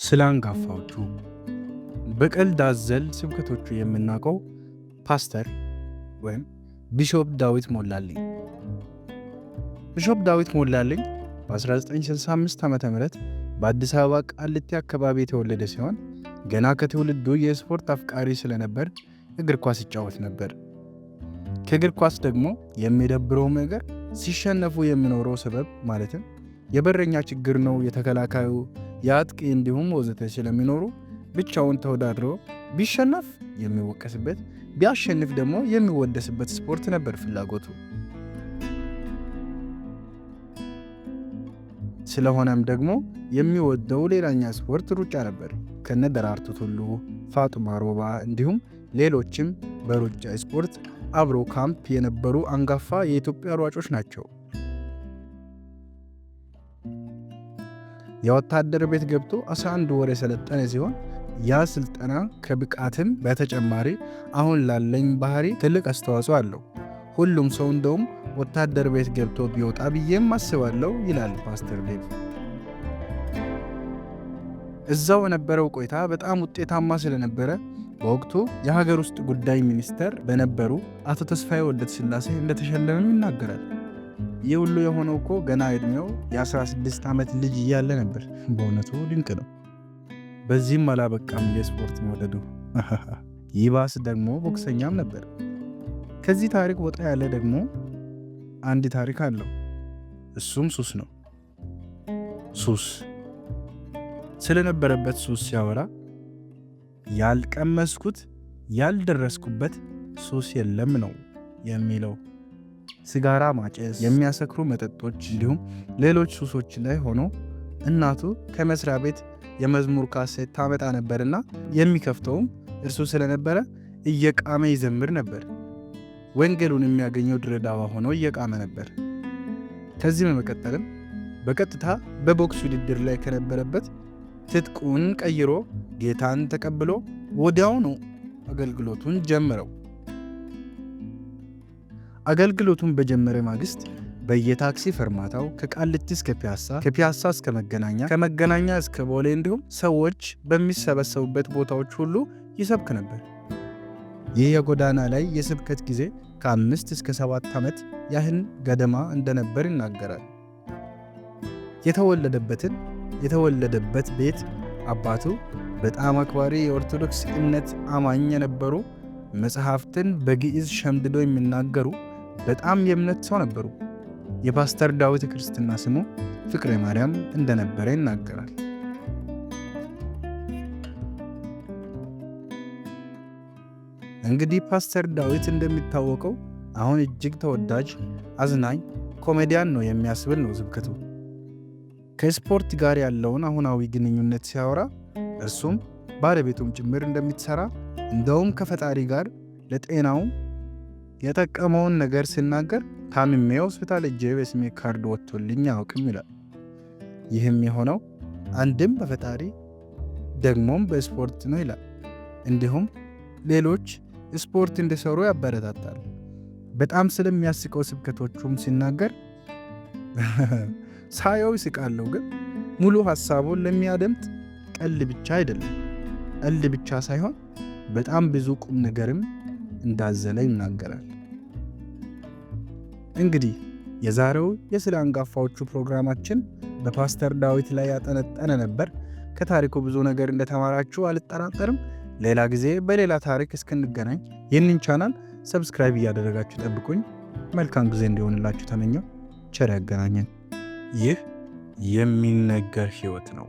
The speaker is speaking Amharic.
ስለ አንጋፋዎቹ በቀልድ አዘል ስብከቶቹ የምናውቀው ፓስተር ወይም ቢሾፕ ዳዊት ሞላልኝ። ቢሾፕ ዳዊት ሞላልኝ በ1965 ዓ.ም በአዲስ አበባ ቃሊቲ አካባቢ የተወለደ ሲሆን ገና ከትውልዱ የስፖርት አፍቃሪ ስለነበር እግር ኳስ ይጫወት ነበር። ከእግር ኳስ ደግሞ የሚደብረው ነገር ሲሸነፉ የሚኖረው ሰበብ ማለትም የበረኛ ችግር ነው፣ የተከላካዩ፣ የአጥቂ እንዲሁም ወዘተ ስለሚኖሩ ብቻውን ተወዳድሮ ቢሸነፍ የሚወቀስበት፣ ቢያሸንፍ ደግሞ የሚወደስበት ስፖርት ነበር ፍላጎቱ። ስለሆነም ደግሞ የሚወደው ሌላኛ ስፖርት ሩጫ ነበር። ከነ ደራርቱ ቱሉ፣ ፋጡማ ሮባ እንዲሁም ሌሎችም በሩጫ ስፖርት አብሮ ካምፕ የነበሩ አንጋፋ የኢትዮጵያ ሯጮች ናቸው። የወታደር ቤት ገብቶ 11 ወር የሰለጠነ ሲሆን ያ ስልጠና ከብቃትም በተጨማሪ አሁን ላለኝ ባህሪ ትልቅ አስተዋጽኦ አለው። ሁሉም ሰው እንደውም ወታደር ቤት ገብቶ ቢወጣ ብዬም አስባለሁ ይላል ፓስተር ዴቭ። እዛው በነበረው ቆይታ በጣም ውጤታማ ስለነበረ በወቅቱ የሀገር ውስጥ ጉዳይ ሚኒስተር በነበሩ አቶ ተስፋዬ ወልደስላሴ እንደተሸለመም ይናገራል። ይህ ሁሉ የሆነው እኮ ገና ዕድሜው የ16 ዓመት ልጅ እያለ ነበር። በእውነቱ ድንቅ ነው። በዚህም አላበቃም የስፖርት መውደዱ፣ ይባስ ደግሞ ቦክሰኛም ነበር። ከዚህ ታሪክ ወጣ ያለ ደግሞ አንድ ታሪክ አለው። እሱም ሱስ ነው። ሱስ ስለነበረበት ሱስ ሲያወራ ያልቀመስኩት ያልደረስኩበት ሱስ የለም ነው የሚለው። ሲጋራ ማጨስ፣ የሚያሰክሩ መጠጦች እንዲሁም ሌሎች ሱሶች ላይ ሆኖ እናቱ ከመስሪያ ቤት የመዝሙር ካሴት ታመጣ ነበርና የሚከፍተውም እርሱ ስለነበረ እየቃመ ይዘምር ነበር። ወንጌሉን የሚያገኘው ድሬዳዋ ሆኖ እየቃመ ነበር። ከዚህ በመቀጠልም በቀጥታ በቦክስ ውድድር ላይ ከነበረበት ትጥቁን ቀይሮ ጌታን ተቀብሎ ወዲያውኑ አገልግሎቱን ጀመረው። አገልግሎቱን በጀመረ ማግስት በየታክሲ ፈርማታው ከቃሊቲ እስከ ፒያሳ፣ ከፒያሳ እስከ መገናኛ፣ ከመገናኛ እስከ ቦሌ እንዲሁም ሰዎች በሚሰበሰቡበት ቦታዎች ሁሉ ይሰብክ ነበር። ይህ የጎዳና ላይ የስብከት ጊዜ ከ5 እስከ 7 ዓመት ያህል ገደማ እንደነበር ይናገራል። የተወለደበትን የተወለደበት ቤት አባቱ በጣም አክባሪ የኦርቶዶክስ እምነት አማኝ የነበሩ፣ መጽሐፍትን በግዕዝ ሸምድዶ የሚናገሩ በጣም የእምነት ሰው ነበሩ። የፓስተር ዳዊት ክርስትና ስሙ ፍቅረ ማርያም እንደነበረ ይናገራል። እንግዲህ ፓስተር ዳዊት እንደሚታወቀው አሁን እጅግ ተወዳጅ አዝናኝ ኮሜዲያን ነው የሚያስብል ነው ስብከቱ። ከስፖርት ጋር ያለውን አሁናዊ ግንኙነት ሲያወራ እርሱም ባለቤቱም ጭምር እንደምትሰራ፣ እንደውም ከፈጣሪ ጋር ለጤናው የጠቀመውን ነገር ሲናገር ታምሜ ሆስፒታል ሄጄ በስሜ ካርድ ወጥቶልኝ አያውቅም ይላል። ይህም የሆነው አንድም በፈጣሪ ደግሞም በስፖርት ነው ይላል። እንዲሁም ሌሎች ስፖርት እንዲሰሩ ያበረታታል። በጣም ስለሚያስቀው ስብከቶቹም ሲናገር ሳየው ይስቃለሁ፣ ግን ሙሉ ሐሳቡን ለሚያደምጥ ቀልድ ብቻ አይደለም፣ ቀልድ ብቻ ሳይሆን በጣም ብዙ ቁም ነገርም እንዳዘለ ይናገራል። እንግዲህ የዛሬው የስለ አንጋፋዎቹ ፕሮግራማችን በፓስተር ዳዊት ላይ ያጠነጠነ ነበር። ከታሪኩ ብዙ ነገር እንደተማራችሁ አልጠራጠርም። ሌላ ጊዜ በሌላ ታሪክ እስክንገናኝ ይህንን ቻናል subscribe እያደረጋችሁ ጠብቁኝ። መልካም ጊዜ እንዲሆንላችሁ ተመኘሁ። ቸር ያገናኘን። ይህ የሚነገር ሕይወት ነው።